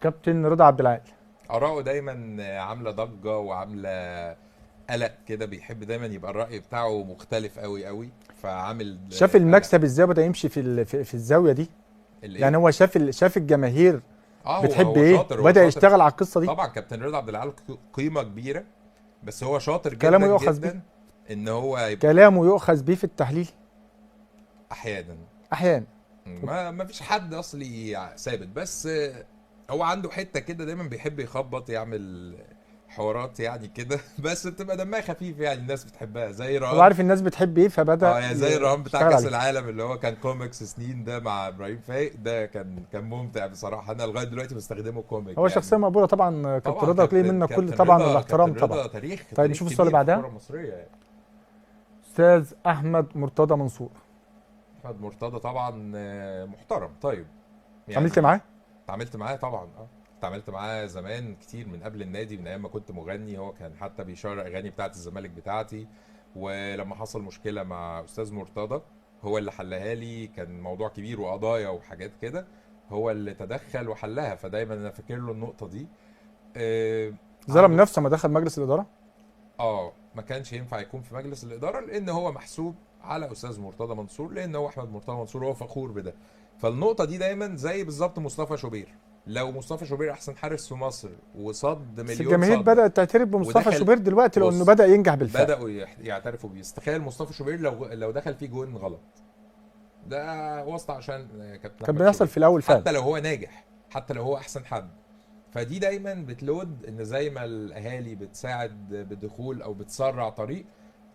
كابتن رضا عبد العال آراءه دايما عاملة ضجة وعاملة قلق كده، بيحب دايما يبقى الرأي بتاعه مختلف قوي قوي، فعامل شاف المكسب ازاي بدأ يمشي في الزاوية دي. يعني هو شاف الجماهير بتحب هو ايه، شاطر، بدأ يشتغل على القصة دي. طبعا كابتن رضا عبد العال قيمة كبيرة، بس هو شاطر جدا كلامه يؤخذ جدا بيه. ان هو يبقى كلامه يؤخذ بيه في التحليل احيانا ما فيش حد اصلي ثابت، بس هو عنده حتة كده دايما بيحب يخبط، يعمل حوارات يعني كده، بس بتبقى دمها خفيف يعني، الناس بتحبها زي رهان. هو عارف الناس بتحب ايه فبدا يعني زي الرهان بتاع كاس العالم اللي هو كان كوميكس سنين ده مع ابراهيم فايق، ده كان ممتع بصراحة، انا لغاية دلوقتي بستخدمه comic. هو يعني شخصية مقبولة طبعا كابتن رضا، ليه منا كل طبعا الاحترام طبعا. تاريخ طيب نشوف السؤال اللي بعدها. يعني استاذ احمد مرتضى منصور. احمد مرتضى طبعا محترم. طيب يعني عملت معاه؟ اتعاملت معاه طبعا، اتعاملت معاه زمان كتير من قبل النادي، من ايام ما كنت مغني، هو كان حتى بيشير اغاني بتاعه الزمالك بتاعتي، ولما حصل مشكلة مع استاذ مرتضى هو اللي حلها لي، كان موضوع كبير وقضايا وحاجات كده، هو اللي تدخل وحلها، فدايما انا فاكر له النقطة دي. ظلم نفسه ما دخل مجلس الادارة؟ ما كانش ينفع يكون في مجلس الادارة، لان هو محسوب على استاذ مرتضى منصور، لان هو احمد مرتضى منصور هو فخور بده. فالنقطه دي دايما زي بالظبط مصطفى شوبير، لو مصطفى شوبير احسن حارس في مصر وصد مليون، الجماهير بدات تعترف بمصطفى شوبير دلوقتي لانه بدا ينجح بالفعل، بداوا يعترفوا بيه. تخيل مصطفى شوبير لو دخل فيه جون غلط، ده واسطه عشان كابتن كان بيحصل في الاول فعلا، حتى لو هو ناجح، حتى لو هو احسن حد. فدي دايما بتلود ان زي ما الاهالي بتساعد بالدخول او بتسرع طريق،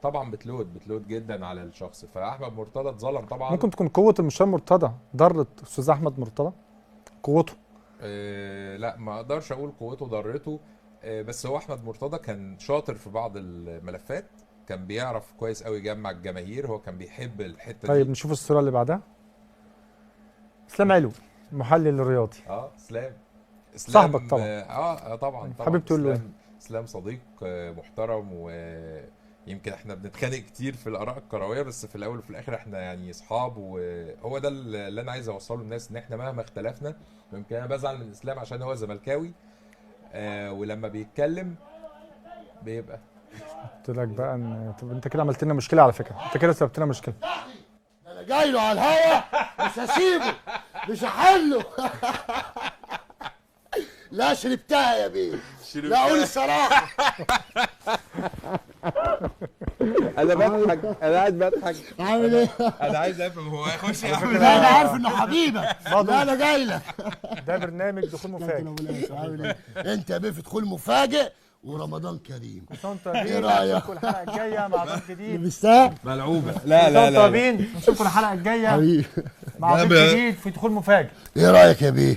طبعا بتلود جدا على الشخص. فاحمد مرتضى اتظلم طبعا. ممكن تكون قوة المستشار مرتضى ضرت استاذ احمد مرتضى قوته؟ لا ما اقدرش اقول قوته ضرته، بس هو احمد مرتضى كان شاطر في بعض الملفات، كان بيعرف كويس قوي يجمع الجماهير، هو كان بيحب الحتة. طيب دي. نشوف الصورة اللي بعدها. اسلام علو المحلل الرياضي. اسلام صاحبك طبعا. طبعا حبيب تقول له ايه؟ اسلام صديق محترم، ويمكن احنا بنتخانق كتير في الاراء الكروية، بس في الاول وفي الاخر احنا يعني اصحاب، وهو ده اللي انا عايز اوصله للناس، ان احنا مهما اختلفنا، يمكن انا بزعل من اسلام عشان هو زملكاوي، ولما بيتكلم بيبقى قلت لك بقى ان طب انت كده عملت لنا مشكلة على فكرة، انت كده سببت لنا مشكلة. انا جاي له على الهوا، مش هسيبه، مش هحله. لا شربتها يا بيه، لا قول الصراحة. انا بضحك، انا قاعد بضحك. عامل ايه؟ انا عايز افهم هو هيخش يعمل. لا انا عارف انه حبيبك، لا انا جاي لك. ده برنامج دخول مفاجئ. عامل ايه؟ انت يا بيه في دخول مفاجئ، ورمضان كريم. ايه رايك؟ نشوفكم الحلقة الجاية مع ضيف جديد. لبستها؟ ملعوبه. لا لا لا طيبين، نشوفكم الحلقة الجاية مع ضيف جديد في دخول مفاجئ. ايه رايك يا بيه؟